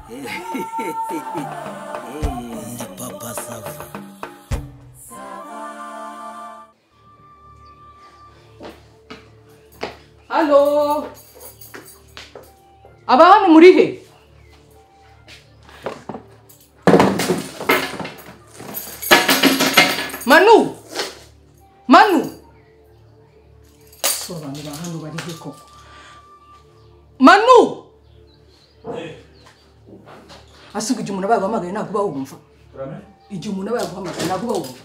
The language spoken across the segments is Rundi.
Ndi Papa Sava. Allo, aba hano muri he? Manu, Manu, so abantu ba hano bari he koko? Manu, asuka igihe umuntu aba yaguhamagaye ntabwo uba wumva. Igihe umuntu aba yaguhamagaye ntabwo uba wumva.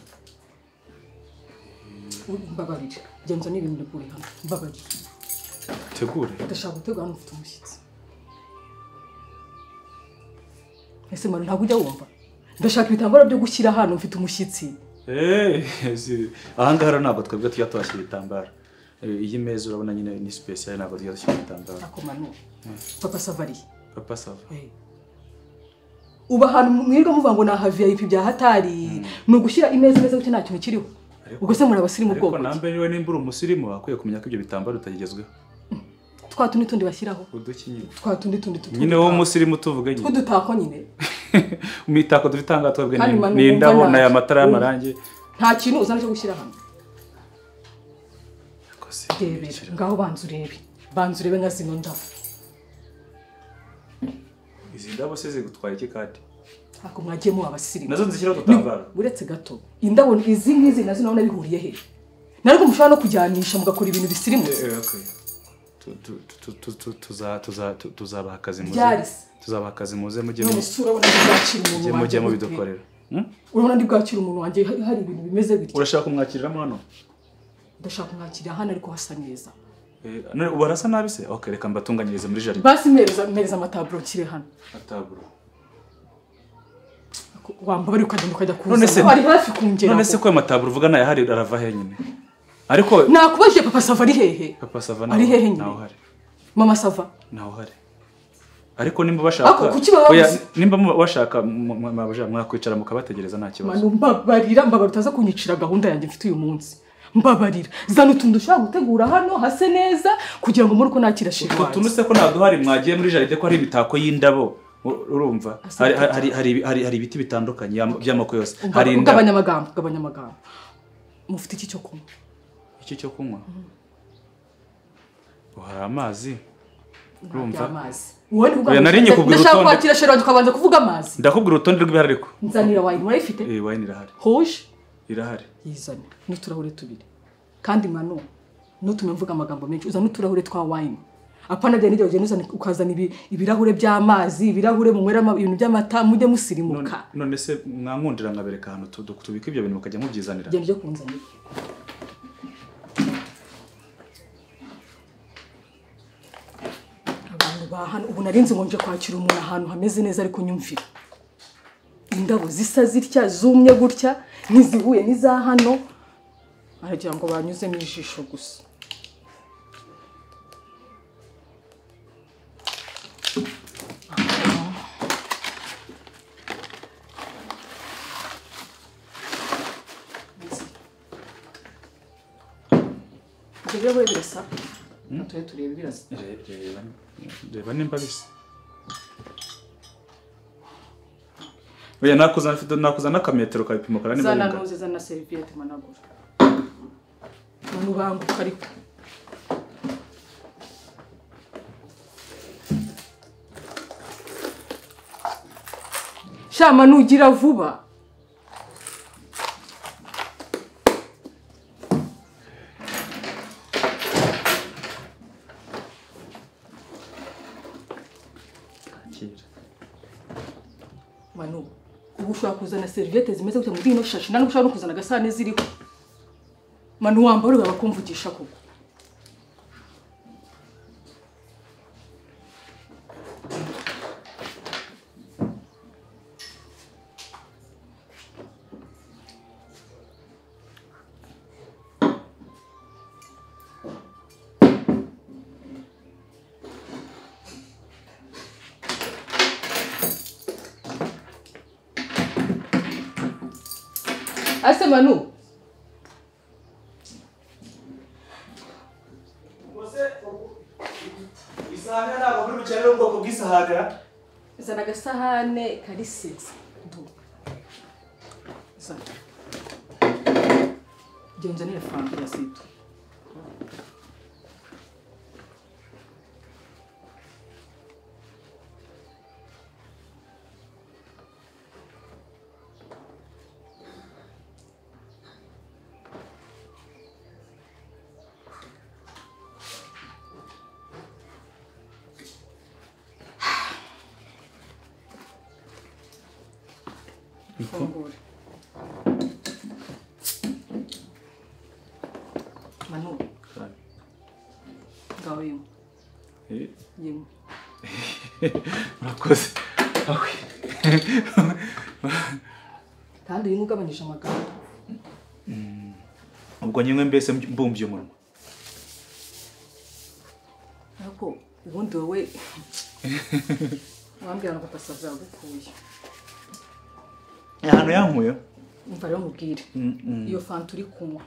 Mbabarira, genza n'ibintu bikuri hano. Mbabarira. Tegure. Ndashaka gutegura hano mfite umushyitsi. Ese Manu ntabwo ujya wumva? Ndashaka ibitambaro byo gushyira hano mfite umushyitsi. Aha ngaha ntabwo twebwe tujya tuhashyira ibitambaro. Iyi meza urabona nyine ni special, ntabwo tujya dushyira ibitambaro. Ako Manu. Papa Sava ari. Papa Sava. Uba ahantu mwirirwa muvuga ngo naha VIP bya hatari. Ni ugushyira imeza imeze gutya nta kintu kiriho. Ubwo se muri abasirimu bwoko. Ariko nambe niwe nimba uri umusirimu akwiye kumenya ko ibyo bitambaro utagezweho. Twa tundi tundi bashyiraho. Uduki nyine. Twa tundi tundi tundi. Nyine wowe umusirimu tuvuge nyine. Tw'udutako nyine. Imitako dufite aha twebwe ni indabo na ya matara y'amarangi. Nta kintu uzana cyo gushyira hano. Ngaho banza urebe. Banza urebe nka zino ndabo. Izi ndabo se zigutwaye iki kandi? Ako mwagiye mu abasirimu. Nazo nzishyiraho udutambaro. Uretse gato. Indabo izi ngizi nazo nabona bihuriye he? Nariko mushobora no kujyanisha mugakora ibintu bisirimutse. Okay. Tuzabaha akazi muze. Tuzabaha akazi muze mujye mu. Urabona ndi bwakira umuntu wanjye. Mujye mubidukorera. Urabona ndi bwakira umuntu wanjye hari ibintu bimeze bityo. Urashaka kumwakiriramo hano? Ndashaka kumwakirira hano ariko hasa neza. None ubu arasa nabi se? Okay, reka mbatunganyirize muri jardin. Basi mpereza amataburo kire hano. Ataburo. Wamba bari ukagenda ukajya kuza. Ari hafi kungera. None se ko amataburo uvuga naye hari arava he nyine? Ariko nakubajije Papa Sava ari hehe? Papa Sava ari hehe nyine? Naho hari. Mama Sava naho hari. Ariko nimba bashaka nimba bashaka mwakwicara mukabategereza nta kibazo. Manu mbabarira, mbabarira utaza kunyicira gahunda yanjye mfite uyu munsi. Mbabarira. Zana utuntu ushaka gutegura hano hase neza kugira ngo muri ko nakira shiri wanjye. Utuntu se ko naduhari mwagiye muri jardin ko hari imitako y'indabo. Urumva hari ibiti bitandukanye by'amoko yose. Hari indabo. Gabanya amagambo, gabanya amagambo. Mufite iki cyo kunywa? Iki cyo kunywa? Hari amazi. Urumva? Amazi. Wowe ndashaka kwakira sheri wanjye ukabanza kuvuga amazi. Ndakubwira urutonde rw'ibihari ariko. Nzanira wine urayifite? Wine irahari. Rouge? Irahari. Yizane n'uturahure tubiri. Kandi Manu ntutume mvuga amagambo menshi, uzana uturahure twa wine. Apana bya nijye ugenda uzana ukazana ibirahure by'amazi, ibirahure munywera ibintu by'amata mujye musirimuka. None se mwankundira nkabereka ahantu tubika ibyo bintu mukajya mubyizanira. Genda ujye kunzanira. Abantu ba hano ubu narinzi ngo nje kwakira umuntu ahantu hameze neza ariko nyumvira. Indabo zisa zitya zumye gutya ntizihuye n'iza hano, aragira ngo banyuzemo ijisho gusa. Ibyo birahure birasa. Tujye turebe birasa. Reba nimba bisa. Oya nakuzana akametero kabipimo karani bari. Zana nuze zana serviette managura. Manu banguka ariko. Sha Manu ugira vuba. Manu, ubu ushobora kuzana serviette zimeze gutya muri ino shashi, nta ushobora no kuzana agasahane ziriho. Manu wambara ureba bakumvugisha koko. Ase Manu. Isahani ntabwo muri bukenere ubwoko bw'isahani. Zana agasahane kari sexy. Du. Zana. Genda unzanire fanta ya situ. Fungure. Manu. Ngaho yimwe. Yimwe. Murakoze. Kandi uyu ugabanyije amagambo. Ubwo nyimwe mbese mbumbye umunwa. Ariko ubundi wowe wambwira ngo papa yagukuye. Ahantu yankuye. Umva rero mubwire. Iyo fanta uri kunywa.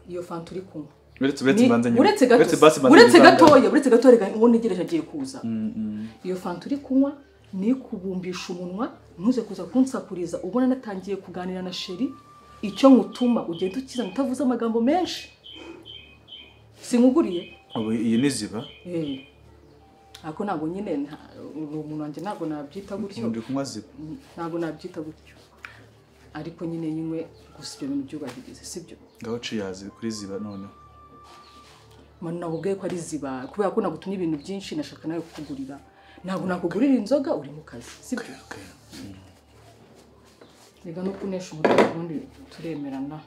Iyo fanta uri kunywa. Uretse mbanze nyuma. Uretse gatoya, uretse gatoya uwo ntegereje agiye kuza. Iyo fanta uri kunywa ni kubumbisha umunwa, ntuze kuza kunsakuriza ubona natangiye kuganira na Sheri, icyo ngutuma ugenda ukizana utavuze amagambo menshi. Sinkuguriye. Ubu iyi ni ziba? Ako ntabwo nyine umuntu wanjye ntabwo nabyita gutyo. Ndi kunywa ziba. Ntabwo nabyita gutyo. Ariko nyine yinywe gusa ibyo bintu byubahirize, sibyo? Ngaho ciyazi kuri ziba none. Manu nakubwiye ko ari ziba kubera ko nagutumye ibintu byinshi nashaka nawe kukugurira. Ntabwo nakugurira inzoga uri mu kazi, sibyo? Okay. Rega no kunesha umutwe ubundi turemerana.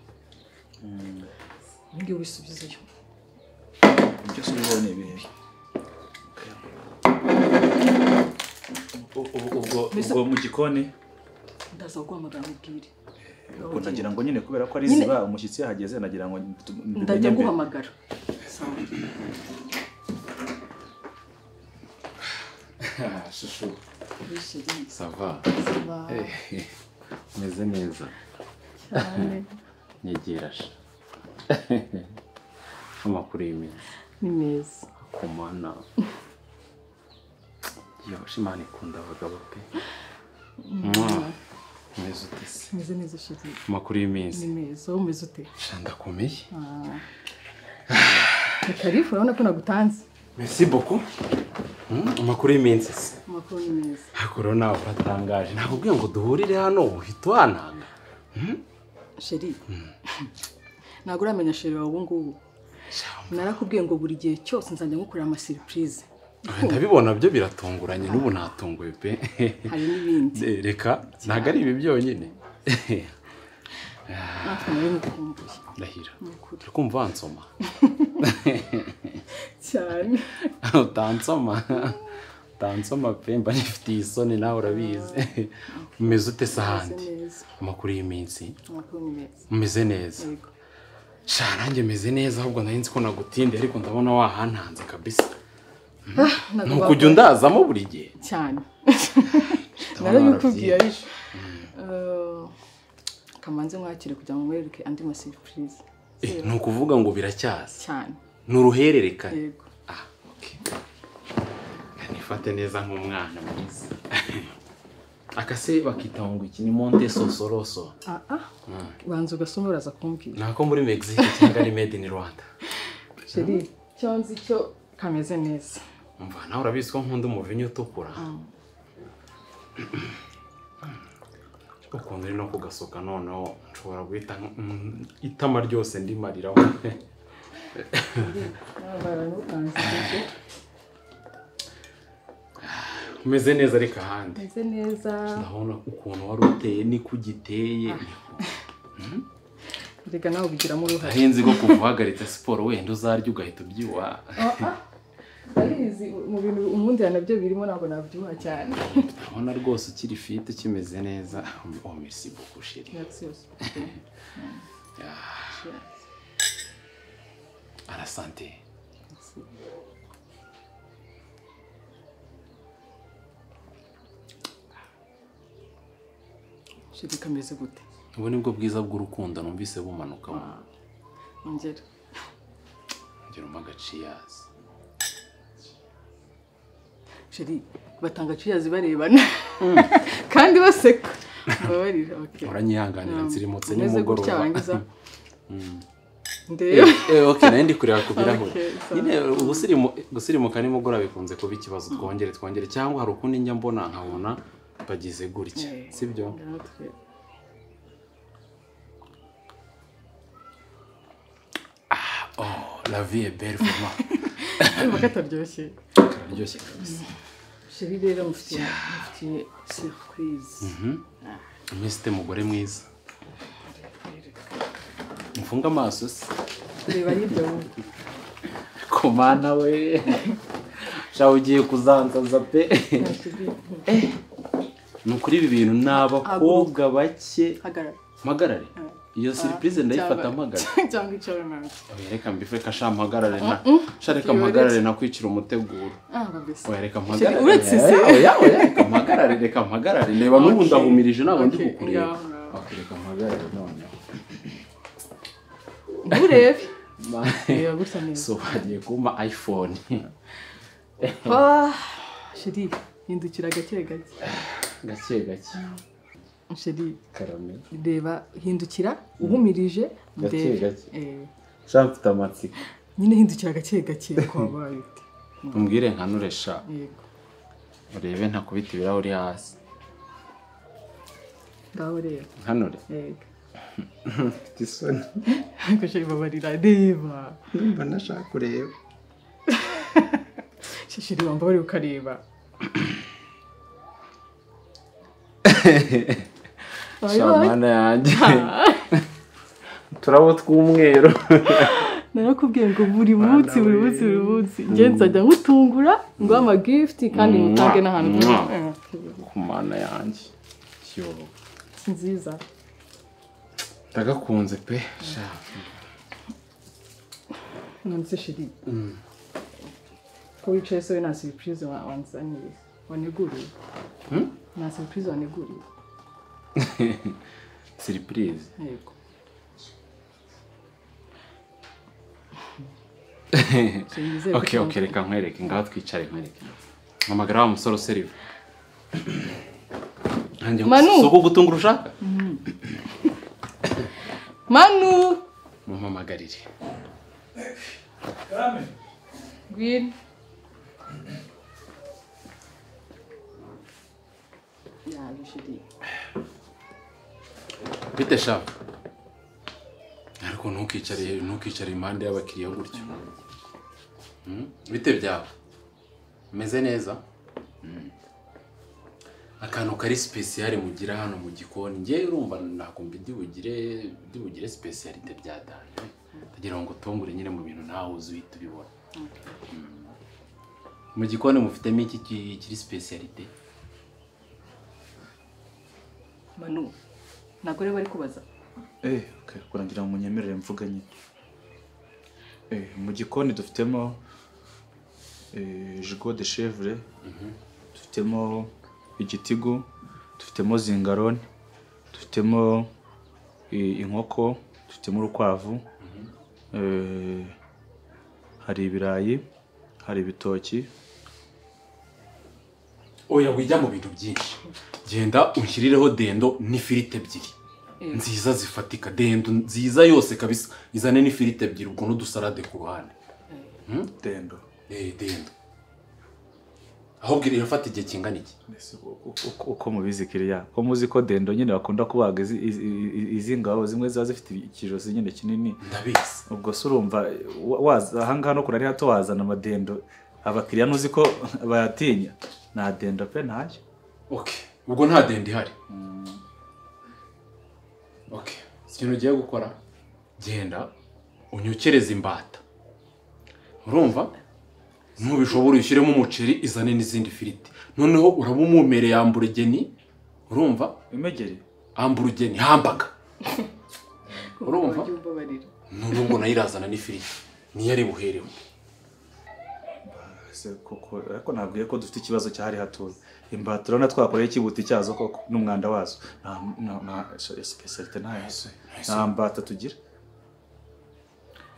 Ngiye ubisubizeyo. Ibyo subibone ibihe. Ubwo mu gikoni ndaza guhamagara mubwire. Ubwo nagira ngo nyine kubera ko ari ziba umushyitsi yahageze nagira ngo ndajya guhamagara. Sawa. Chouchou. Oui chérie. Ça va? Ça va. Meze neza. Cyane. Nyegera. Amakuru y'imeza. Ni meza. Kumana. Yo, Imana ikunda abagabo pe. Meze ute se? Meze neza chérie. Amakuru y'iminsi. Ni meza, wowe umeze ute? Sha ndakomeye. Ni karifu urabona ko nagutanze. Merci beaucoup. Amakuru y'iminsi se? Amakuru ni meza. Ariko nawe uratangaje. Nakubwiye ngo duhurire hano uhita wananga. Chérie. Ntabwo uramenya chérie wawe ubu ngubu. Narakubwiye ngo buri gihe cyose nzajya ngukorera ama surprise. Ndabibona byo biratunguranye n'ubu natunguye pe. Hari n'ibindi. Reka ntabwo ari ibi byonyine. Natwe nari ngukumbuye. Ndahira. Uri kumva wansoma? Cyane. Utansoma. Utansoma pe mba nifitiye isoni nawe urabizi. Umeze ute se ahandi? Amakuru y'iminsi. Amakuru ni meza. Umeze neza. Yego. Sha nanjye meze neza ahubwo nari nzi ko nagutinde ariko ndabona wahantanze kabisa. Nukujya undazamo buri gihe cyane. Narabikubwiye ariko kamanze mwakire kugira ngo mwereke andi ma surprise. Nukuvuga ngo biracyaza cyane. Nuruhererekane. Yego. Okay. Nifate neza nk'umwana mwiza. Akase bakita ngo iki ni Monte Sosoroso. Banza ugasoma uraza kumbwira. Nako muri Mexique cyangwa ari made in Rwanda. Chérie, cyonzi cyo kameze neza. Umva nawe urabizi ko nkunda umuvinyo utukura. Ukuntu uri no kugasoka noneho nshobora guhita itama ryose ndimariraho. Umeze neza ariko ahandi. Meze neza. Ndabona ukuntu wari uteye niko ugiteye. Reka nawe ubigiramo uruhare. Ahenze ko kuva uhagaritse siporo wenda uzarya ugahita ubyibuha. Ndabizi mu bintu unkundira nabyo birimo ntabwo nabyibuha cyane. Ndabona rwose ukiri fit ukimeze neza. Oh merci beaucoup chérie. Merci aussi. À la santé. Merci. Chérie kameze gute? Ubu nibwo bwiza bw'urukundo numvise bumanukamo. Ongera. Ongera umpa agaciyazi. Chéri, batanga cheers barebana. Kandi baseka. Mbabarira, okay. Uranyihanganira nsirimutse nimugoroba. Ndeba. Okay, nari ndi kureba ku birahure. Nyine gusirimuka nimugoroba bikunze kuba ikibazo, twongere cyangwa hari ukundi njya mbona nkabona bagize gutya. Sibyo? Oh, la vie est belle vraiment. Kataryoshye. Kararyoshye kabisa. Chéri rero mufitiye surprise. Mfite mugore mwiza. Mfunga amaso se. Reba hirya wowe. Komana we. Sha ugiye kuzanzaza pe. Nukuri ibi bintu n'abakobwa bake. Hagarara. Mpagarare. Iyo surprise ndayifata mpagarare. Cyangwa icyo mama. Oya reka mbife kasha mpagarare na. Sha reka mpagarare na kwicira umuteguro. Oya reka mpagarare. Uretse se. Oya reka mpagarare ndeba n'ubu ndahumirije ntabwo ndi kukureba. Okay, reka mpagarare noneho. Nturebe. Reba gusa neza. So hagiye kumpa iPhone. Chéri, hindukira gake gake. Gake gake. Chéri, karame. Reba hindukira uhumirije gake gake. Sha mfite amatsiko. Nyine hindukira gake gake kwabaye ute. Umbwire nkanure sha. Yego. Urebe ntakubita ibirahuri hasi. Ngaho rero. Nkanure. Yego. Mfite isoni. Ariko chéri babarira reba. Ndumva nashaka kureba. Chéri wambabarira ukareba. Shamana yanjye. Turabo tw'umweru. Narakubwiye ngo buri munsi buri munsi buri munsi nge nzajya nkutungura ngo ama gift kandi ngutange n'ahantu. Kumana yanjye. Yo. Si nziza. Ndagakunze pe. Sha. None se chéri. Ko wicaye so na surprise wanzaniye. Waneguriye. Na surprise waneguriye. Surprise. Yego. Okay, reka nkwereke ngaho twicare nkwereke. Mpamagara wa musore useriva. Manu. Soko gutungura ushaka? Manu. Mumpamagarire. Karame. Ngwino. Yaje chéri. Bite sha. Ariko ntukicare impande y'abakiriya gutyo. Bite byawe? Meze neza? Akantu kari spécial mugira hano mu gikoni. Ngiye urumva nakumva ndi bugire spécialité bya danje. Ndagira ngo tungure nyine mu bintu nawe uzi uhita ubibona. Mu gikoni mufitemo iki kiri spécialité? Manu, ntabwo rero bari kubaza. Okay, kurangira ngo munyemerere mvuga nyine. Mu gikoni dufitemo gigot de chèvre, dufitemo igitigu, dufitemo zingarone, dufitemo inkoko, dufitemo urukwavu, hari ibirayi, hari ibitoki. Oya wijya mu bintu byinshi. Genda unshyirireho dendo n'ifiriti ebyiri. Nziza zifatika, dendo nziza yose kabisa. Izane n'ifiriti ebyiri ubwo n'udusarade ku ruhande. Dendo. Dendo. Ahubwo irafata igihe kingana iki? Uko mubizi kiriya, ko muzi ko dendo nyine bakunda kubaga izi ngabo zimwe ziba zifite ikijosi nyine kinini. Ndabizi. Ubwo se urumva waza ahangaha no kurari hato wazana amadendo abakiriya nuzi ko bayatinya. Nta dendo pe ntayo. Okay, ubwo nta dendo ihari. Okay, ikintu ugiye gukora, genda unyokereze imbata. Urumva? Ntubishobora ushyiremo umuceri izane n'izindi firiti. Noneho uraba umumereye amburugeni, urumva? Imegeri? Amburugeni hambaga. Urumva? None ngo nayirazana n'ifiriti. Niyo ari buherewe. Koko ariko nabwiye ko dufite ikibazo cyari hatuye. Imbata urabona twakoreye ikibuti cyazo koko n'umwanda wazo. Nta spécialité ntayo. Nta mbata tugira.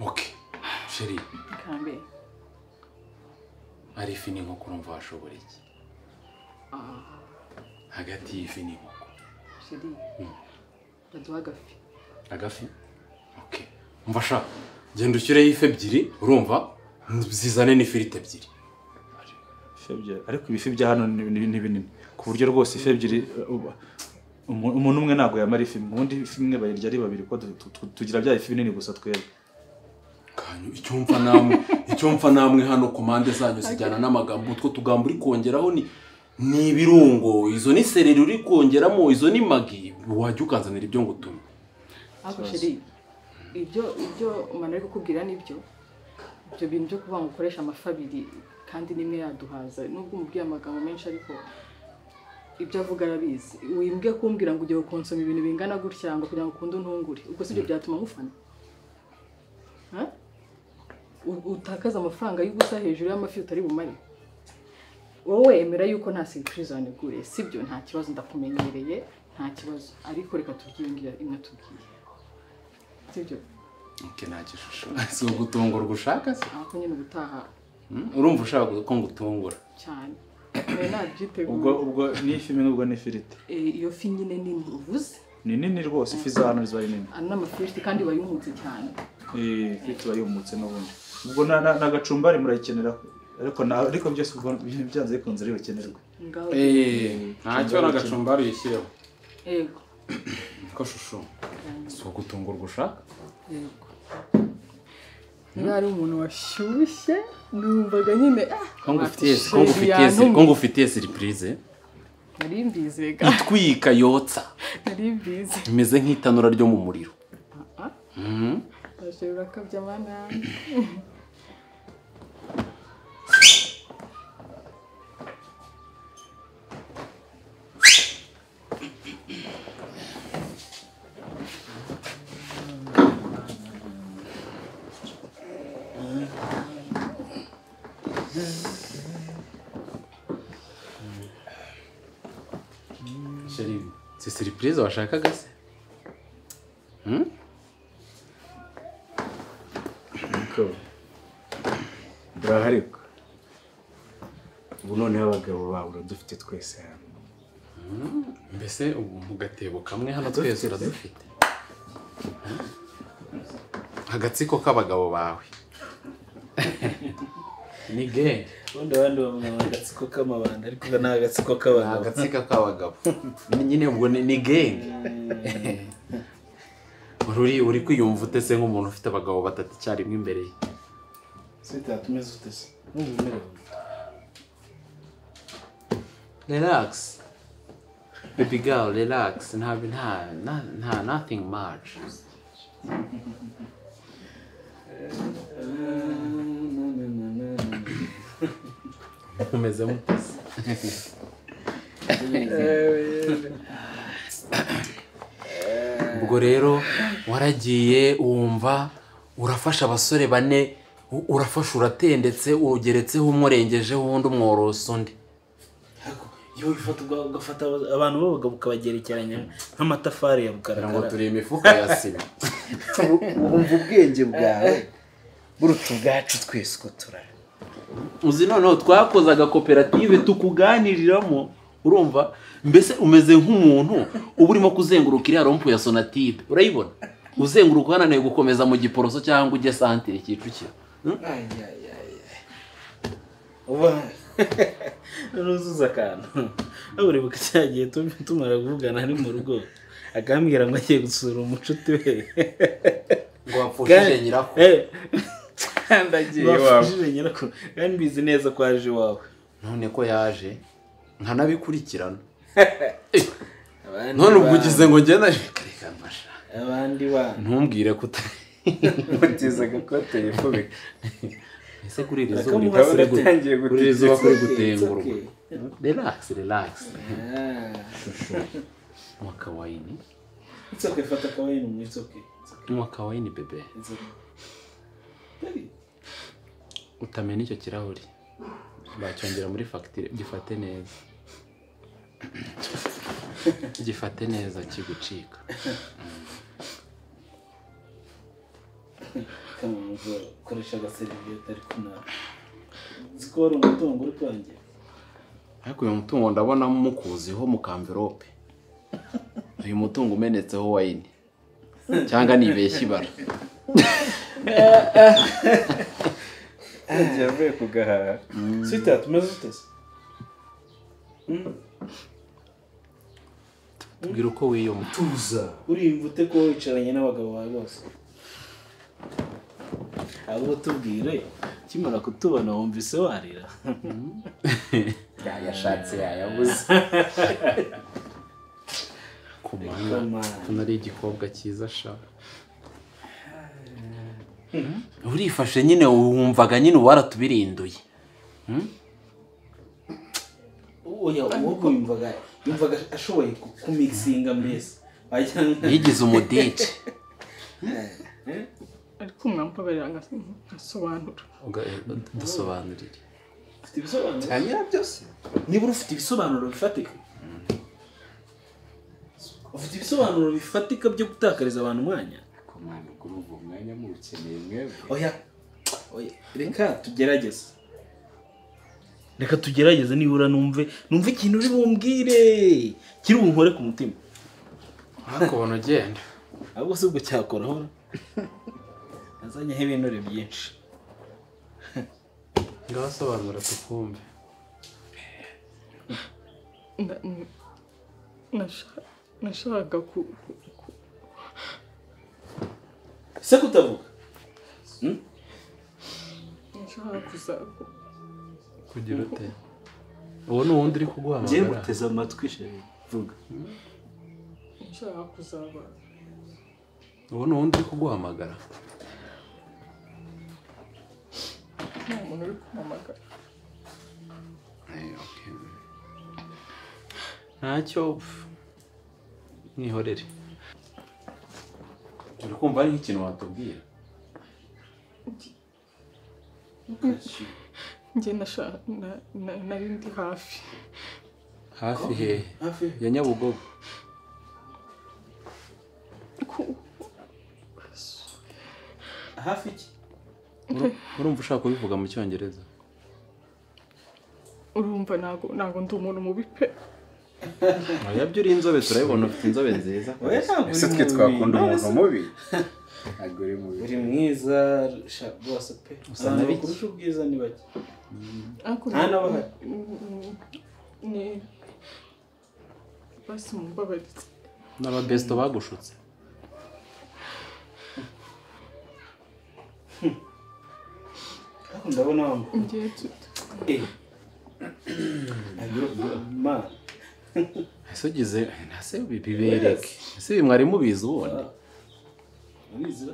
Okay. Chéri. Kambe. Ari ifi n'inkoko urumva washobora iki? Hagati y'ifi n'inkoko. Chéri. Ndaduha agafi. Agafi? Okay. Umva sha, genda ushyireho ifi ebyiri, urumva? Zizane n'ifiriti ebyiri. Ifi ebyiri, ariko ibifi bya hano ni binini. Ku buryo rwose ifi ebyiri umuntu umwe ntabwo yamara ifi, ubundi ifi imwe bayirya ari babiri ko tugira bya ifi binini gusa twebwe. Kanyu icyo mfa namwe hano komande zanyu zijyana n'amagambo, utwo tugambo uri kongeraho ni ibirungo, izo ni sereri uri kongeramo, izo ni magi, wajya ukanzanira ibyo ngutumye. Ariko chéri, ibyo umuntu ari kukubwira nibyo, ibyo bintu byo kuvuga ngo ukoresha amafi abiri kandi nimwe yaduhaza, nubwo umubwiye amagambo menshi ariko ibyo avuga arabizi. Wimbwe kumbwira ngo ugiye konsoma ibintu bingana gutya ngo kugira ngo ukunde untungure, ubwo sibyo byatuma nkufana? Utakaza amafaranga y'ubusa hejuru y'amafi utari bumare. Wowe emera yuko nta surprise waneguriye, sibyo? Nta kibazo, ndakumenyereye, nta kibazo, ariko reka tubyiyongera imwe tubwiye, sibyo? Okay, nta gishusho. Si ugutungurwa ushaka se? Ariko nyine ubutaha urumva ushaka ko ngutungura cyane. Nabyiteguye. Ubwo ni ifi imwe, ubwo ni ifiriti. Iyo fi nyine nini uvuze ni nini rwose, ifi za hano ziba ari nini. N'amafiriti kandi iba yumutse cyane. Ifiriti iba yumutse n'ubundi. Ubwo n'agacumbari murayikenera, ariko byose ubwo byanze bikunze ari bukenerwe. Ntacyo n'agacumbari uyishyireho. Yego. Ko shusho, si ugutungurwa ushaka? Yego. Niba ari umuntu washyushye numvaga nyine ko ngufitiye surprise. Nari mbizi ga. Itwika yotsa. Nari mbizi. Imeze nk'itanura ryo mu muriro. Bashobora kabya mana. Chérie, c'est surprise washakaga se? Burahariko. Ubu noneho abagabo bawe uradufite twese hano. Mbese ubu mu gatebo kamwe hano twese uradufite. Agatsiko k'abagabo bawe. Ni gay. Ubundi abandi bavuga agatsiko k'amabanda ariko ni agatsiko k'abagabo. Agatsiko k'abagabo. Nyine ubwo ni gang. Uri kwiyumva ute se nk'umuntu ufite abagabo batatu icyarimwe imbere ye? Sita tumeze ute se? Numva umerewe. Relax. Baby girl, relax. Nta nothing much. Umeze mutese. Ubwo rero waragiye wumva urafasha abasore bane, urafasha uratendetse, ugeretseho umurengejeho undi umworoso undi. Iyo ufata ugafata abantu b'abagabo ukabagerekeranya nk'amatafari ya bukarakara ngo turi imifuka ya sima. Wumva ubwenge bwawe buruta ubwacu twese uko turara. Uzi noneho twakoze agakoperative tukuganiriramo, urumva mbese umeze nk'umuntu uba urimo kuzenguruka iriya rompu ya Sonatube, urayibona uzenguruka uhananiwe gukomeza mu Giporoso cyangwa ujye santire Kicukiro. Uba nuzuza akantu uribuka cyagiye tumara kuvugana ari mu rugo akambwira ngo agiye gusura umucuti we ngo wapfushije nyirakuru. Ndagiye iwawe nyirakuru kandi mbizi neza ko aje iwawe. None ko yaje nkanabikurikirana. None ubwo ugize ngo ngende reka mfasha abandi bana ntumbwire ko utizaga ko telefone. Ese kuri iri zuba kuri iri zuba kuri gutengurwa. Relax, relax. Mwaka waini. It's okay, fata kawaini, it's okay. Mwaka waini bebe. Utamena icyo kirahuri. Bacyongera muri facture, gifate neza. Gifate neza kigucika. Kamuzo koresha agaseriviyete ariko nawe. Zikora umutungo uri kwangira. Ariko uyu mutungo ndabona mukuziho mu kamverope. Uyu mutungo umenetseho wine. Cyangwa nibeshye ibara. Yagiye avuye kugahaha. Sweetheart, umeze ute se? Tubwira uko wiyumva. Tuza. Uriyumva ute ko wicaranye n'abagabo bawe bose? Ahubwo tubwire, ukimara kutubona wumvise warira. Yayashatse yayabuze. Kumana, tunari igikobwa cyiza sha. Urifashe nyine wumvaga nyine waratubirinduye. Oya, uwo yumvaga ashoboye kumixinga mbese. Yigize umudice. Ariko mwambabarira nkasobanura. Dusobanurire. Ufite ibisobanuro? Cyane byose. Niba ufite ibisobanuro bifatika. Ufite ibisobanuro bifatika byo gutakariza abantu umwanya? Ko mwana urumva umwanya mukeneye mwebwe. Oya. Oya, reka tugerageze. Reka tugerageze nibura numve ikintu uri bumbwire. Kiri bunkore ku mutima. Hakubona ugenda. Ahubwo se ubwo cyakoraho. Nazanyeho ibinure byinshi. Ngasobanura tukumve. Nashaka ku Se kutavuga? Nashaka kuza kugira ute? Uwo ni uwundi uri kuguhamagara. Ngiye guteza amatwi chérie. Vuga. Nashaka kuzaba. Uwo ni uwundi uri kuguhamagara. Nta muntu uri kumpamagara. Okay. Ntacyo mwihorere. Uri kumva ari nk'ikintu watubwira? Njye nari ndi hafi. Hafi hehe? Ya Nyabugogo. Hafi iki? Urumva ushaka kubivuga mu Cyongereza? Urumva ntago ndi umuntu mubi pe. Oya byo uri inzobe turabibona ufite inzobe nziza. Ese twe twakunda umuntu mubi? Ntabwo uri mubi. Uri mwiza rwose pe. Usa na biki? Kurusha ubwiza ni bake. Nta n'abahari. Ni basi mumbabarire. N'ababesto bagushutse. Ariko ndabona wambaye. Ngiye Ma. Ese ugize ntase bibereke. Ese mwari mubizi ubundi? Mubizi?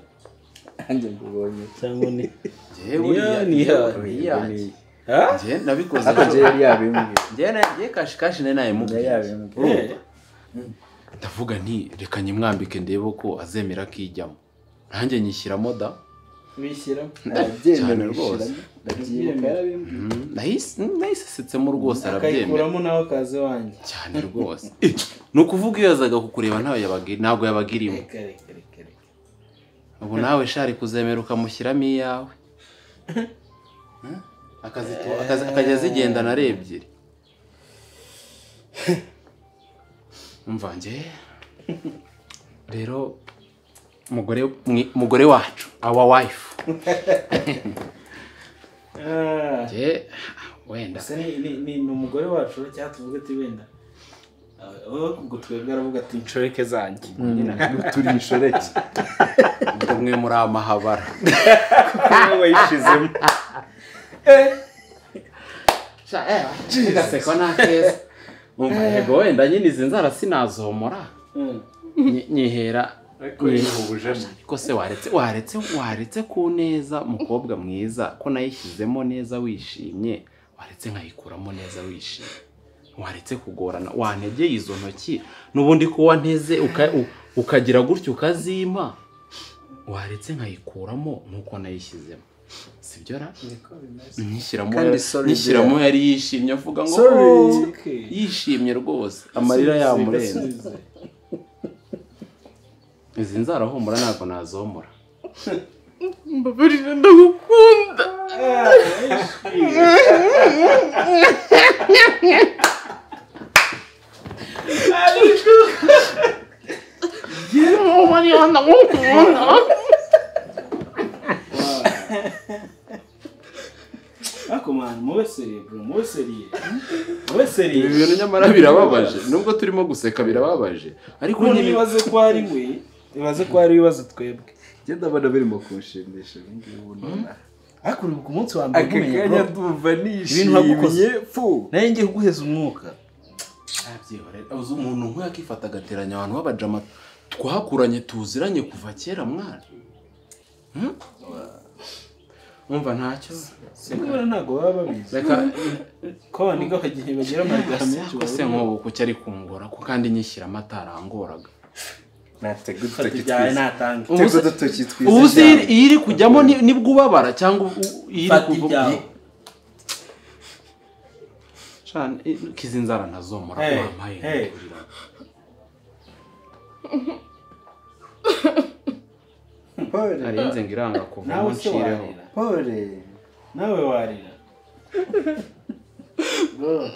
Anjye mbubonye cyangwa ni jewe ni ya. Ha? Nje nabikoze. Ako je yari yabimbwiye. Nje nagiye kashi kashi naye mubwiye. Yabimbwiye. Ndavuga nti reka nyimwambike ndebe ko azemera kijyamo. Nanjye nyishyiramo da. Wishyiramo. Cyane rwose. Nahise rwose arabyemera. Akayikuramo nawe kaze wanjye. Cyane rwose. Ni ukuvuga iyo yazaga kukureba ntawe yabagira ntabwo yabagirimo. Ubu nawe shari kuzemera ukamushyiramo iyawe. Akajya zigendana ari ebyiri. Umva nge rero mugore wacu our wife. Je wenda se ni umugore wacu cyangwa tuvuge ati wenda ubwo twebwe aravuga ati inshoreke zanjye turi inshoreke ubwo mwe muri amahabara wayishizemo gaseko nakeza umva yego wenda nyine izi nzara sinazomora nyihera ariko se waretse ku neza mukobwa mwiza ko nayishyizemo neza wishimye waretse nkayikuramo neza wishimye waretse kugorana wantegeye izo ntoki n'ubundi ko wanteze ukagira gutyo ukazima waretse nkayikuramo nkuko nayishyizemo sibyo ra nyishyiramo yari yishimye avuga ngo yishimye rwose amarira yamurenze. Izi nzara humura ntabwo nazomora. Mbabarira ndagukunda. Ariko man, mube seriye bro, mube seriye. Mube seriye. Ibi bintu nyamara birababaje. Nubwo turimo guseka birababaje. Ariko nyine ibaze ko ari we, ibaze ko ari ibibazo twebwe. Njye ndabona birimo kunshimisha ibi ngibi nona. Ariko uri ku munsi wa mbere umenye bro. Ndumva nishimye fu. Naye ngiye kuguheza umwuka. Abyihorera. Uzi umuntu nk'uyu akifata agateranya abantu b'abajama twakuranye tuziranye kuva kera mwana. Umva ntacyo. Sikubona ntago baba babizi. Reka ko baniga kagihe bagira amarigara menshi ko se nkobo kuki ari kungora ko kandi nyishyira amata arangoraga. Nateguye natange. Ubu iri kujyamo nibwo ubabara cyangwa iri kuva. Cyane kizinzara ntazomora wampaye. Pole. Arinze ngiranga kuva munshireho. Pole. Nawe warira. Bro,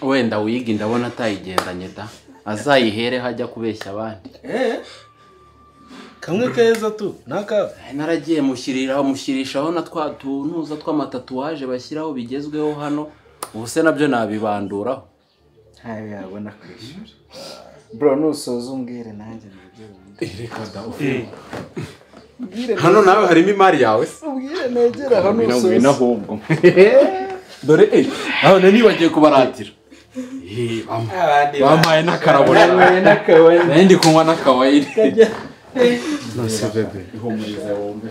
wenda wigi ndabona atayigendanye da. Azayihere hajya kubeshya abandi. Kamwe keza tu, naka. Naragiye mushyiriraho mushyirishaho na twa tunuza tw'amatatuwaje bashyiraho bigezweho hano. Ubu se nabyo nabibanduraho. Ntayo yabona kwishyura. Bro, nusoza umbwire nanjye nibyo. Reka da. Hano nawe harimo imari yawe se. Ubwire negera hano usoza. Ngwino ahubwo. Dore aho nibagiye kubaratira. Bampaye n'akarabo. Nari ndi kunywa n'akawayiri. Nose bebe ihumurize wumve.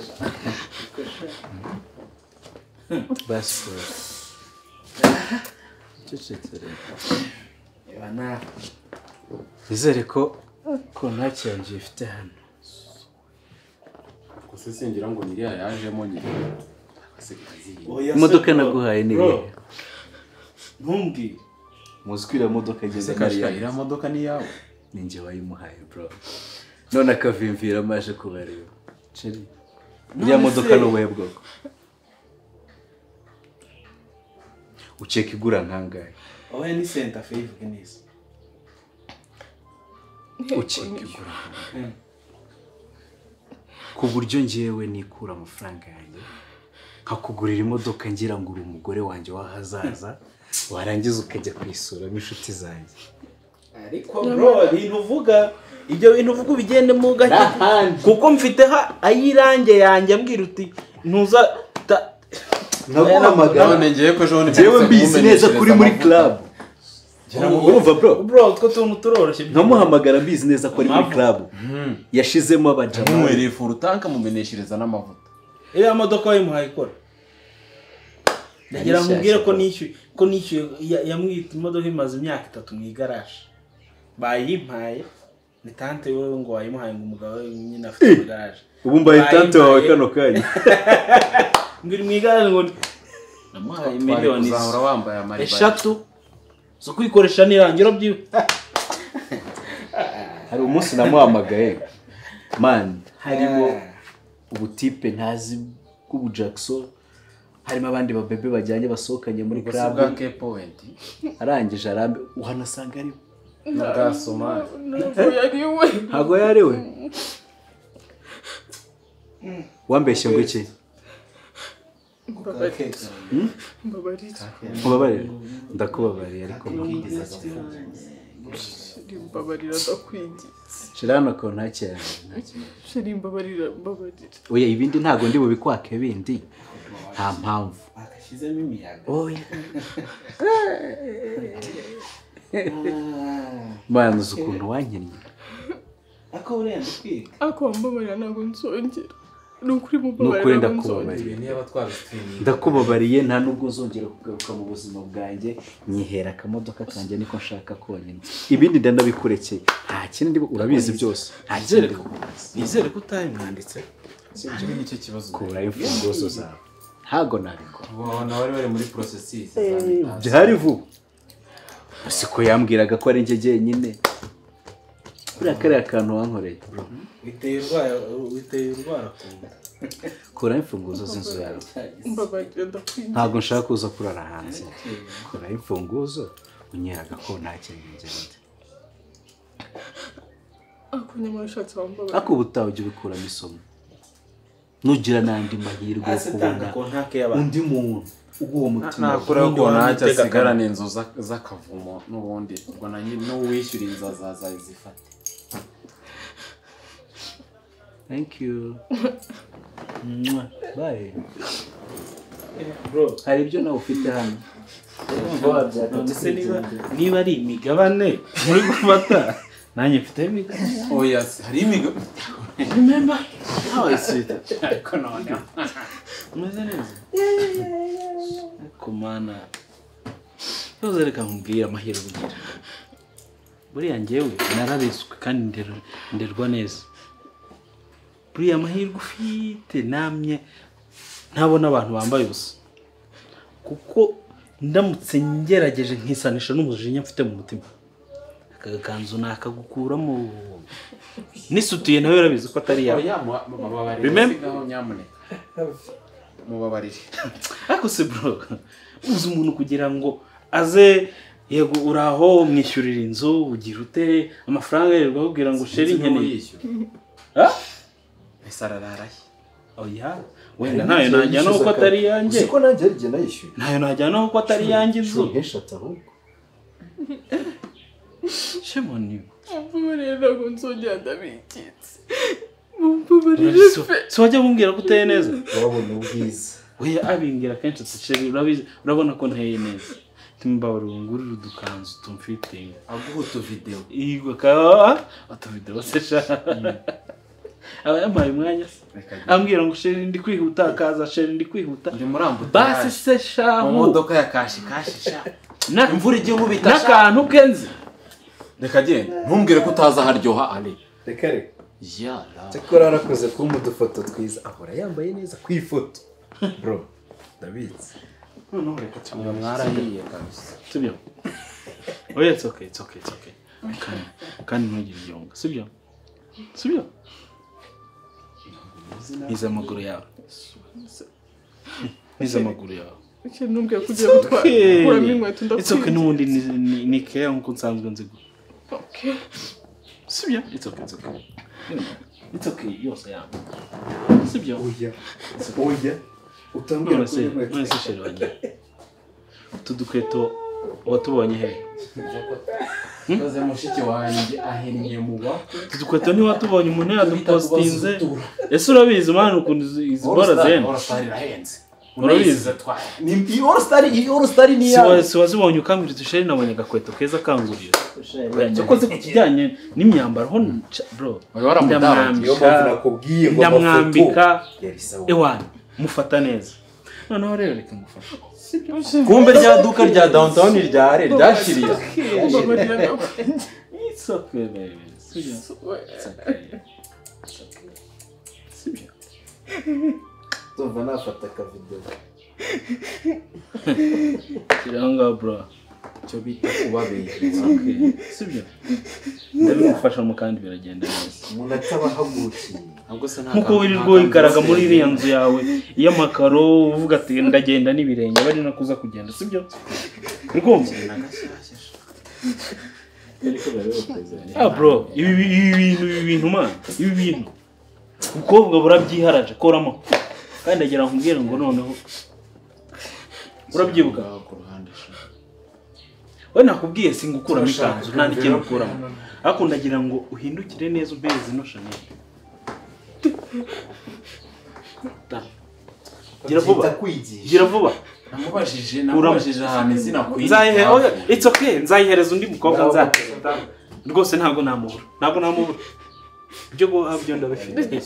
Basi. Cecekere. Bana. Nizere ko kontaki yanjye ifite hano. Gusa singira ngo niriya yajemo nyine. Imodoka naguhaye ni iyihe? Ntumbwire. Muzi ko iriya modoka igeze kariya. Iriya modoka ni iyawe? Ni njye wayimuhaye bro. None akavimvira amaje kubareba. Cheri. Iriya modoka ni ubuhe bwoko? Ukeka igura nkangahe? Oya ni Santa Fe ivuge neza. Ukeka igura ku buryo njyewe nikura amafaranga yanjye nkakugurira imodoka ngira ngo uri umugore wanjye w'ahazaza warangiza ukajya kwisuramo inshuti zanjye. Ariko bro ibintu uvuga ibyo bintu uvuga ubigende mu gake kuko mfite ayirange yanjye ambwira uti ntuza naguhamagara none ngiye ko ejo njyewe mbizi neza kuri muri club. Urumva bro? Bro utwo tuntu turoroshye. Nkamuhamagara mbizi neza ko ari muri club. Yashizemo abajama. Muwereye furutanka mumeneshereza n'amavuta. Iriya modoka wayimuhaye ikora. Ndagira nkubwire ko nishyuye yamwita imodoka imaze imyaka 3 mu igaraje. Bayimpaye ni tante wewe ngo wayimuhaye ngo umugabo we nyine afite igaraje. Ubu mbaye tante wawe kano kanya. Ngiri mu igaraje ngo namuhaye miliyoni uzahora wambaye amaribaya 3 zo kwikoresha nirangiro byiwe. Hari umunsi namuhamagaye man harimo ubutipe ntazi bw'ubu Jackson harimo abandi babebe bajyanye basohokanye muri club bwa K point arangije arambe uhanasanga ari na Somali ntago yari we wambeshye ngo iki mbabarira ndakubabariye ariko mbabarira ndakwinginze shira hano kontaki yanjye shira mbabarira mbabarira oya ibindi ntago ndi bubikwake bindi nta mpamvu akashyizemo imiyaga oya Mana uzi ukuntu wankinnye ako buriya ndikwiga ako mbabarira ntabwo nzongera ni ukuri mbabarira ndakubabariye ndakubabariye nta nubwo nzongera kugaruka mu buzima bwanjye nyihera akamodoka kanjye niko nshaka konyine ibindi ndanabikurekeye nta kindi urabizi byose nta kindi nizere ko utayimwanditse Sibyo nicyo kibazo kura imfunguzo zawe ntago nabikora ubona bari bari muri processes byari vuba siko yambwiraga ko ari njye jyenyine buriya kariya kantu wankoreye witeye urwara kunda kura imfunguzo z'inzu yawe ntabwo nshaka kuza kurara hanze kura imfunguzo Unyeraga ko nta kintu ngende. Ako nyamara ushatse wambabarira. Ako ubutaha ujye ubikuramo isomo. Nugira n'andi mahirwe yo kubona undi muntu uguha umutima. Nakora ko ntacyo asigarana inzu z'akavumo n'ubundi ubwo n'uwishyura inzu azaza izifate. Thank you. Bye. Bro, hari ibyo nawe ufite hano. Niba ari imigabane muri gufata nanjye mfite imigabane. Oya, hari imigabane. Remember how is it? Ariko none umeze neza. Ariko mana, tuze reka nkubwire amahirwe ugira. Buriya njyewe nararezwe kandi nderwa neza. Buriya amahirwe ufite namye ntabona abantu bambaye ubusa. Kuko ndamutse ngerageje nkisanisha n'umujinya mfite mu mutima, aka gakanzu nakagukuramo. Nisutiye nawe urabizi ko atari yawe. Nyamuneka mubabarire. Ariko se bro, uzi umuntu kugira ngo aze yego uraho umwishyurira inzu ugira ute amafaranga yirirwa akubwira ngo sheri nkeneye. Ha? Esarararaye. Oya, wenda nayo najyana uko atari yanjye. Siko nanjye ari nayishyuye. Nayo najyana uko atari yanjye inzu. Eshatu ahubwo. Shame on you. Mumbabarire ntabwo nzongera ndabikitse. Mumbabarire pe. Si wajya kumbwira ko uteye neza? Urabona ubwiza. Oya abingira kenshi ati sheri urabizi urabona ko nteye neza. Timbabarire ngurire udukanzu tumfite. Aguha utuvideo. Yego ka utuvideo se sha. Aba yampaye umwanya se. Ambwira ngo sheri ndi kwihuta akaza sheri ndi kwihuta. Ndi murambuta. Basi se sha. Mu modoka ya kashi kashi sha. Imvura igiye nkubita sha. N'akantu kenzi. Reka genda ntumbwire ko utaza haryoha ale. Reka reka. Yala. Cyakora warakoze kumpa udufoto twiza ahora yambaye neza ku ifoto. Bro, ndabitse. Noneho reka tumwe mwarahiye kabisa. Sibyo? Oya it's okay, it's okay, it's okay. Kandi ntugire igihunga, sibyo? Sibyo? Niza amaguru yawe. Niza amaguru yawe. Ikintu ntumbwire ko ugiye gutwara kuramo inkweto ndakwiye. It's okay n'ubundi ni care nkuko nsanzwe nzigura. Okay. Sibyo? It's okay, it's okay. It's okay yose yawe. Sibyo? Oya. Oya. Utambwira ko inkweto. None se sheri wanjye. Utu dukweto watubonye he? Maze mushiki wanjye ahennye mu bakwe. Utu dukweto ntiwatubonye umuntu yadupostinze. Ese urabizi mwana ukuntu izi bora zenda? All Star irahenze. Urabizi? Ni All Star, All Star ni yawe. Si wazibonye ukambwira uti sheri nabonye agakweto keza kangurira. Cyakoze ku kijyanye n'imyambaro ho bro. Ndamwambika. Ndamwambika. Ewana mufata neza. Noneho rero reka ngufashe. Kumbe rya duka rya downtown ryare ryashiriye. It's okay baby. Sibyo. It's okay. Sibyo. Ndumva nafata akavideo. Kiranga bro. Cyo bita kubabeshya. Okay. Sibyo. Ndabimufasha mu kandi biragenda neza. Umuntu atabahagurukiye. Nkuko wirirwa wikaraga muri iriya nzu yawe y'amakaro uvuga ati ndagenda n'ibirenge bari nakuza kugenda sibyo? Urikumva? Ah bro, ibi bintu man, ibi bintu. Ukobwa burabyiharaje koramo. Kandi ndagira nkubwire ngo noneho urabyibuka ku ruhande sha. We nakubwiye singukuramo ikanzu nta n'ikintu ukuramo. Ariko ndagira ngo uhindukire neza umpeze ino Chanel. Gira vuba. Gira vuba. Namubajije ahantu izina kwiye. Nzayihe, it's okay, nzayihereza undi mukobwa nza. Rwose ntago namubura. Ntago namubura. Ibyo guha byo ndabifite.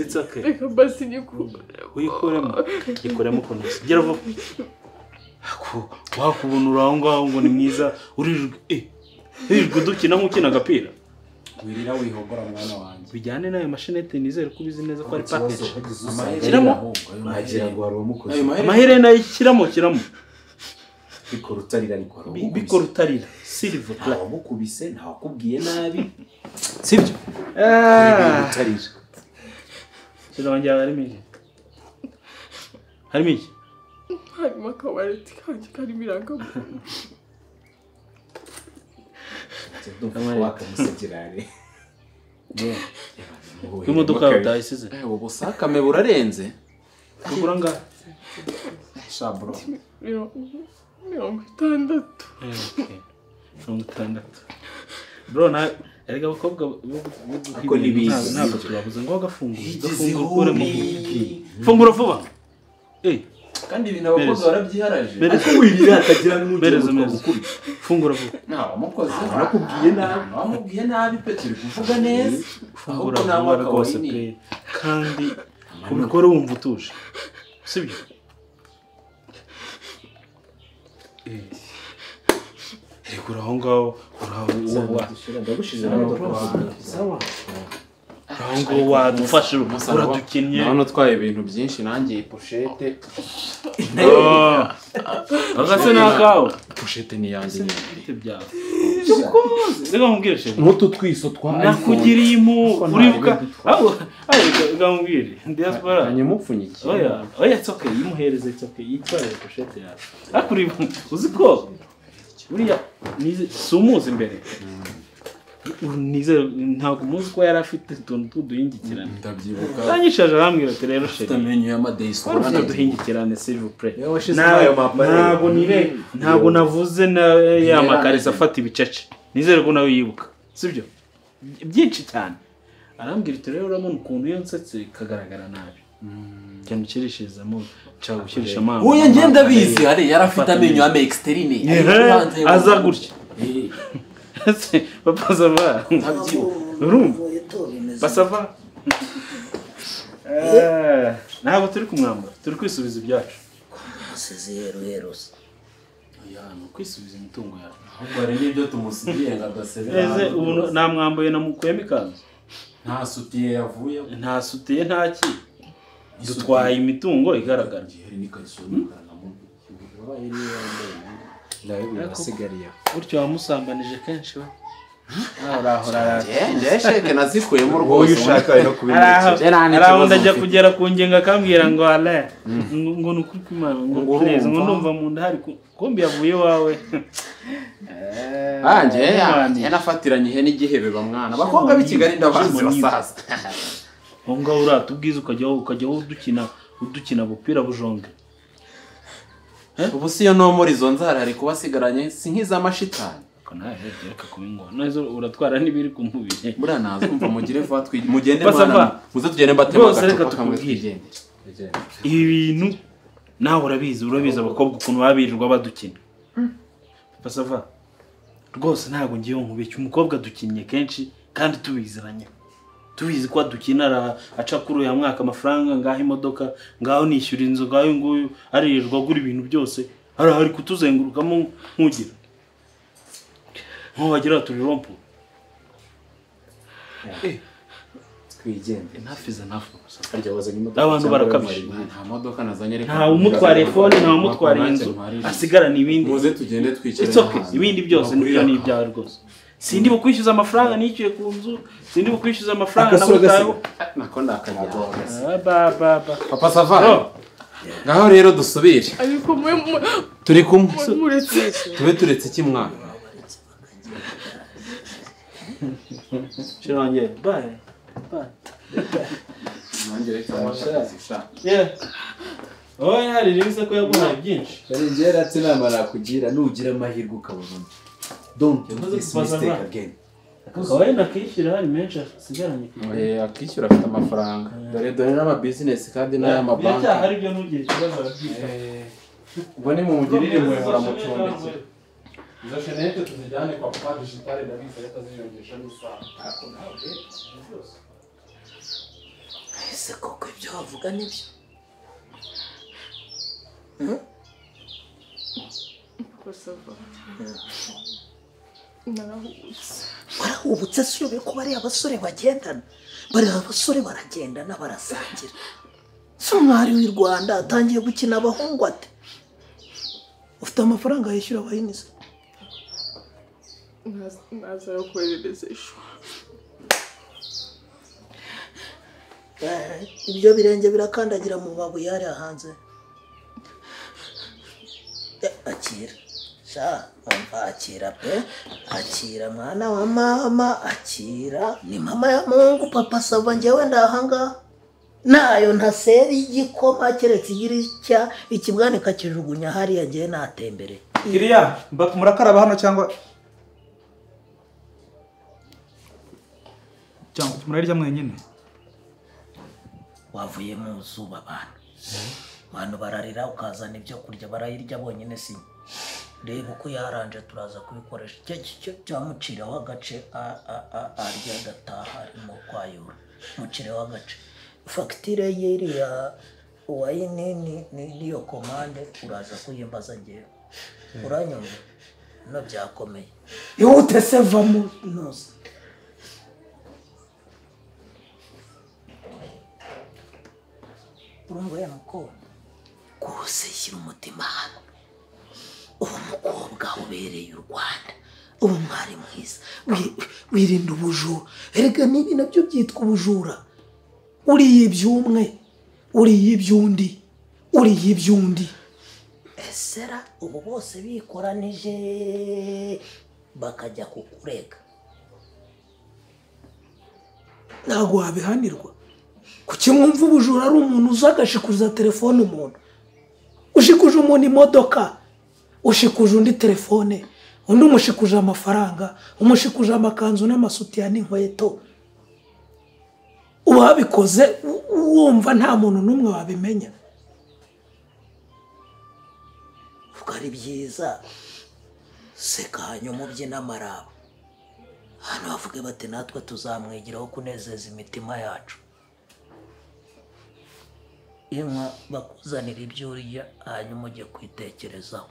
It's okay. Reka basi nyikure. Uyikuremo. Ikuremo ukuntu. Gira vuba. Wakubona uraho ngaho ngo ni mwiza urijwe urijwe dukina nk'ukina agapira. Wirira wihogora mwana wanjye. Bijyane n'ayo mashinete nizere ko ubizi neza ko ari package. Kiramo nagira ngo hari umukozi. Amaherena yishyiramo kiramo. Bikora utarira ariko hari umukubise. Bikora utarira. Silver nta wamukubise nta wakubwiye nabi. Sibyo? Utarira. Shira wanjye harimo iki? Harimo iki? Harimo akawareti kanjye karimo irangamuntu. Ndumva wakamusigirare. Imodoka yawe utayisize. Ubu busakame burarenze. Kugura ngahe? Shabro. 60. 60. Bro na erega abakobwa ko nibizi ntabwo tubabuze ngo gafungure ukuremo. Fungura vuba. Kandi ibintu abakobwa barabyiharaje. Ariko wirira atagira n'umugero gukubita. Fungura vuba. Nta wamukoze. Nakubwiye nabi. Wamubwiye nabi pe turi kuvuga neza. Fungura vuba rwose pe. Kandi ubikore wumva utuje. Sibyo? Rekura aho ngaho ndagushize sawa. Aho ngaho wadufashe uradukinnye. None utwaye ibintu byinshi nanjye pochette. Agase nakawe. Pochette ni yanjye ni byawe. Reka nkubwire sheri. Nk'utu twiso twa iPhone. Nakugiriye impu uribuka. Aho reka nkubwire. Diaspora. Nyamupfunyikiye. Oya, oya it's okay. Yimuhereze it's okay. Yitware pochette yawe. Akuri uzi ko buriya nize sumuzi imbere. Nize ntabwo muzi ko yari afite utuntu tw'uduhingikirane. Ndabyibuka. Yanyishaje arambwira ati rero sheri. Afite amenyo y'amadeyiso. Ufite uduhingikirane s'il vous plaît. Ntabwo nire ntabwo navuze na ya makarisa afata ibicece. Nizere ko nawe yibuka. Sibyo? Byinshi cyane. Arambwira ati rero urabona ukuntu iyo nsetse kagaragara nabi. Cyane ukirishirizamo nshaka gukirisha mama. Oya ngiye ndabizi hari yarafite amenyo ya exterine. Aza gutya. Papa sava. Urumva? Basava. Ntabwo turi kumwambara, turi kwisubiza ibyacu. Musezero herose. Oya, no kwisubiza imitungo yawe. Ahubwo hari n'ibyo tumusigiye ngo adasebera. Eze ubu namwambaye namukuyemo ikanzu. Nta sutiye yavuye. Nta sutiye nta ki. Dutwaye imitungo igaragara. Gutyo wamusambanije kenshi we. Njye sheke nazikuyemo rwose. Wowe ushaka no kubimenya. Araho ndajya kugera ku ngingo akambwira ngo ale ngo nukuri kw'Imana ngo please ngo ndumva mu nda hari kombi yavuye iwawe. Njye nafatiranye ihene igihebe bamwana. Abakobwa b'i Kigali ndabazi basaza. Aho ngaho uratubwiza ukajya udukina bupira bujonge. Ubu si yo no muri izo nzara hari kuba asigaranye si nk'iz'amashitani. Reka kubingwa neza uratwara n'ibiri ku mubiri. Buriya nazumva mugire vuba mugende mwana muze tugende mbatema agacupa kamwe twigendere. Ibi bintu nawe urabizi abakobwa ukuntu babirirwa badukina. Basava rwose ntabwo ngiye nkubeshya umukobwa dukinnye kenshi kandi tubiziranye. Tubizi ko dukina aca kuri uyu mwaka amafaranga ngaho imodoka ngaho nishyura inzu ngaho nguyu aririrwa agura ibintu byose hari kutuzengurukamo nkugira nko wagira turi rompo. Twigende. Enough is enough. Abantu barakabije. Nta modoka nazanye reka. Nta umutware phone, nta umutware inzu, asigarana ibindi. Muze tugende twicare. It's okay. Ibindi byose nibyo ni ibyawe rwose. Sindi bukwishyuza amafaranga nishyuye ku nzu, sindi bukwishyuza amafaranga nabutayo. Nako ndakajya. Ba ba ba. Papa Sava. Ngaho rero dusubire. Ariko mwe turi kumwe. Tube turetse iki mwana? Shirange. Bye. Bye. Yeah. Oya hari rimwe ko yaguhaye byinshi. Bari ngera ati nama nakugira nugira amahirwe ukabona. Don't do this mistake again. Oya nakishyura hari menshi asigaranye. Akishyura afite amafaranga. Dore n'ama business kandi n'aya mabanki. Biracyahari byo ntugire ikibazo arabyita. Ubwo ni mumugirire impuhwe muramucumbikira. Izo shenete tuzijyane kwa Papa Digital ndabizi ariko aziyongesha n'isaha. Ese koko ibyo bavuga nibyo? Papa Sava. Narahubutse. Warahubutse si uyobewe ko bariya abasore bagendana? Bariya abasore baragendana barasangira. Si umwari w'i Rwanda atangiye gukina abahungu ate? Ufite amafaranga yishyura abahinzi? Nazayokoherereza ejo. Ibyo birenge birakandagira mu mabuye hariya hanze. Akira. Sha umva akira pe, akira mwana wa mama, akira ni mama ya Mungu. Papa Sava njyewe ndahanga nayo ntasera igikoma keretse igira icya ikibwane kakijugunya hariya ngiye natembere. Kiriya murakaraba hano cyangwa murarya mwenyine? Wavuye mu zuba abantu bararira ukazana ibyo kurya barayirya bonyine. Si reba uko yaranje turaza kubikoresha cyo cyamuciraho agace arya agataha arimo kwayura mucireho agace. Fagitire y'iriya wayini niyo komande uraza kuyimbaza ngewe uranyumva no byakomeye. Ihute se va mu ntuza. Urumva ya mukobwa rwose shyira umutima hano. Ubu mukobwa ubereye u Rwanda, ubu mwari mwiza, wirinda ubujura. Erega nibi nabyo byitwa ubujura. Uriye iby'umwe, uriye iby'undi, uriye iby'undi. Esera ubu bose bikoranije bakajya kukurega ntabwo wabihanirwa. Kuki mwumva ubujura ari umuntu uza agashikuza telefone umuntu, ushikuje umuntu imodoka, ushikuje undi telefone, undi umushikuje amafaranga, umushikuje amakanzu n'amasutiya n'inkweto. Uwabikoze wumva nta muntu n'umwe wabimenya. Vuga ari byiza seka hanyuma ubyina amaraba. Hano bavuge bati natwe tuzamwigiraho kunezeza imitima yacu. Inka bakuzanira ibyo urya hanyuma ujye kwitekerezaho.